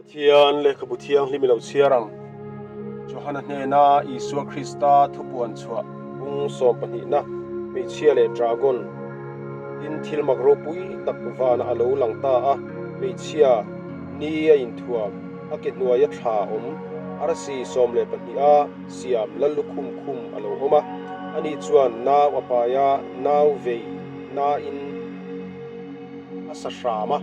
Pathian lehkhabu thianghlim i lo chhiar ang. Johana hnena Isua Krista thupuan chhuah bung sawmpahnihna hmeichhia leh dragon in thil mak ropui tak vanah a lo lang ta a, hmeichhia ni a inthuam, a ke hnuaia thla awm, arsi 12 a siam lallukhum khum a lo awm a, ani chuan nau a pai a, nau vei nain a sa hram a.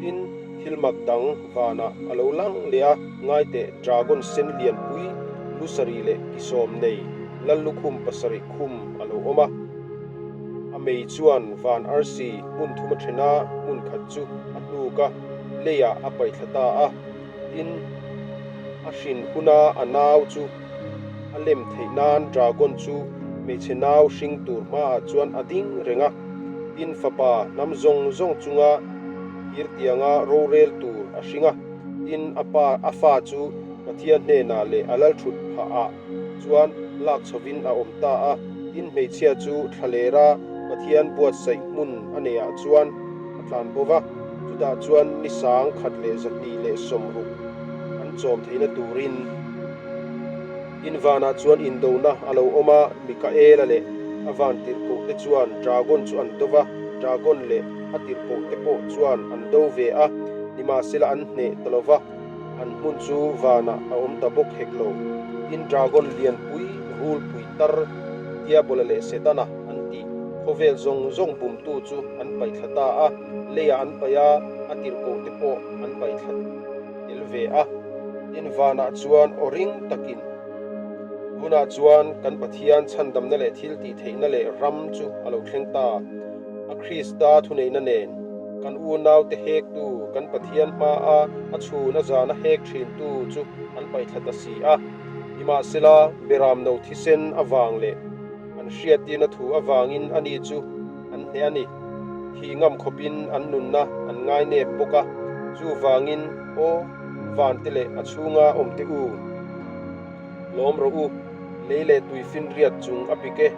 Tin, thil mak dang vanah a lo lang leh a, ngaiteh dragon sen lianpui lu sarih leh ki sawm nei lallukhum pasarih khum a lo awm a. A mei chuan van arsi hmun thum a then a, hmun khat chu a hnuk a, leiah a paihthla ta a. Tin, a hrin huna a nau chu a lem theih nan dragon chu hmeichhe nau hring tur hmaah chuan a ding reng a. Tin, fapa hnam zawng zawng chunga thir tianga rorel tur a hring a. Tin, a pa a fa chu Pathian hnenah leh a lalthut phahah chuan lak chhovin a awm ta a. Tin, hmeichhia chu thlalera Pathian buatsaih hmun a neihah chuan a tlan bo va, chutah chuan ni sang khat leh 260 an chawm theihna turin in vanah chuan indona a lo awm a, Mikaela leh a van tirhkohte chuan dragon chu an do va, dragon leh a tirhkohte pawh chuan an do ve a, nimahsela an hneh ta lo va, an hmun chu vanah a awm ta bawk hek lo. Tin, dragon lianpui, rulpui tar, Diabola leh Setana an tih khawvel zawng zawng bumtu chu an paihthla ta a, leiah an paih a, a tirhkohte pawh an paihthla tel ve a. Tin, vanah chuan aw ring takin, Tunah chuan kan Pathian chhandamna leh thil tih theihna leh ram chu a lo thleng ta. A Krista thuneihna nen, kan unaute hektu, kan Pathian hmaa a chhun a zana hek thintu chu an paihthla ta si a. Nimahsela, beramno thisen avang leh an hriattirna thu avangin ani chu an hneh a ni. Thih ngam khawpin an nunna an ngainep bawk a, chuvangin aw vante leh a chhunga awmte u, lawm rawh u, lei leh tui finriat chung a pik e.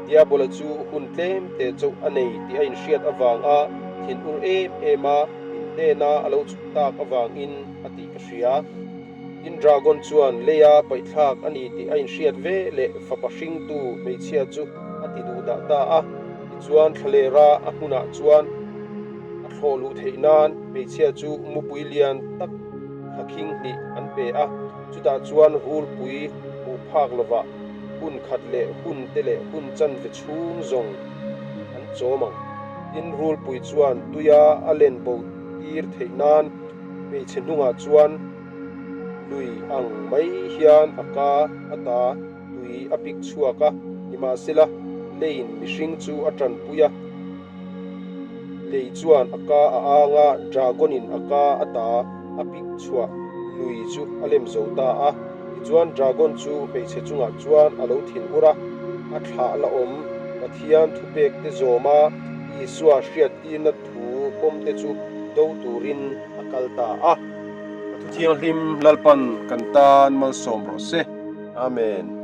Diabola chu hun tlem te chauh a nei tih a inhriat avanga thinur em em a, in hnena a lo chhuk tak avangin a tih ka hria. Tin, dragon chuan leia paihthlak a ni tih a inhriat ve leh fapa hringtu hmeichhia chu a ti duh dah ta a. Tichuan, thlalera a hmunah chuan a thlawh luh theih nan hmeichhia chu mupui lian tak thla khing hnih an pe a. Chutah chuan rulpui hmuh phak lovah hun khat leh hun te leh hun chanve chhung zawng an chawm ang. Tin, rulpui chuan tuia a len bo tir theih nan Hmeichhe hnungah chuan lui ang mai hian a ka ata tui a pik chhuak a, nimahsela leiin mihring chu a tanpui a, lei chuan a ka a ang a, dragon-in a ka ata a pik chhuah lui chu a lem zo ta a. Tichuan dragon chu hmeichhe chungah chuan a lo thin ur a, a thlah la awm Pathian thupekte zawma Isua hriattirna thu pawmte chu do turin a kal ta a. A thu thianghlim Lalpan kan tan malsawm rawh se. Amen.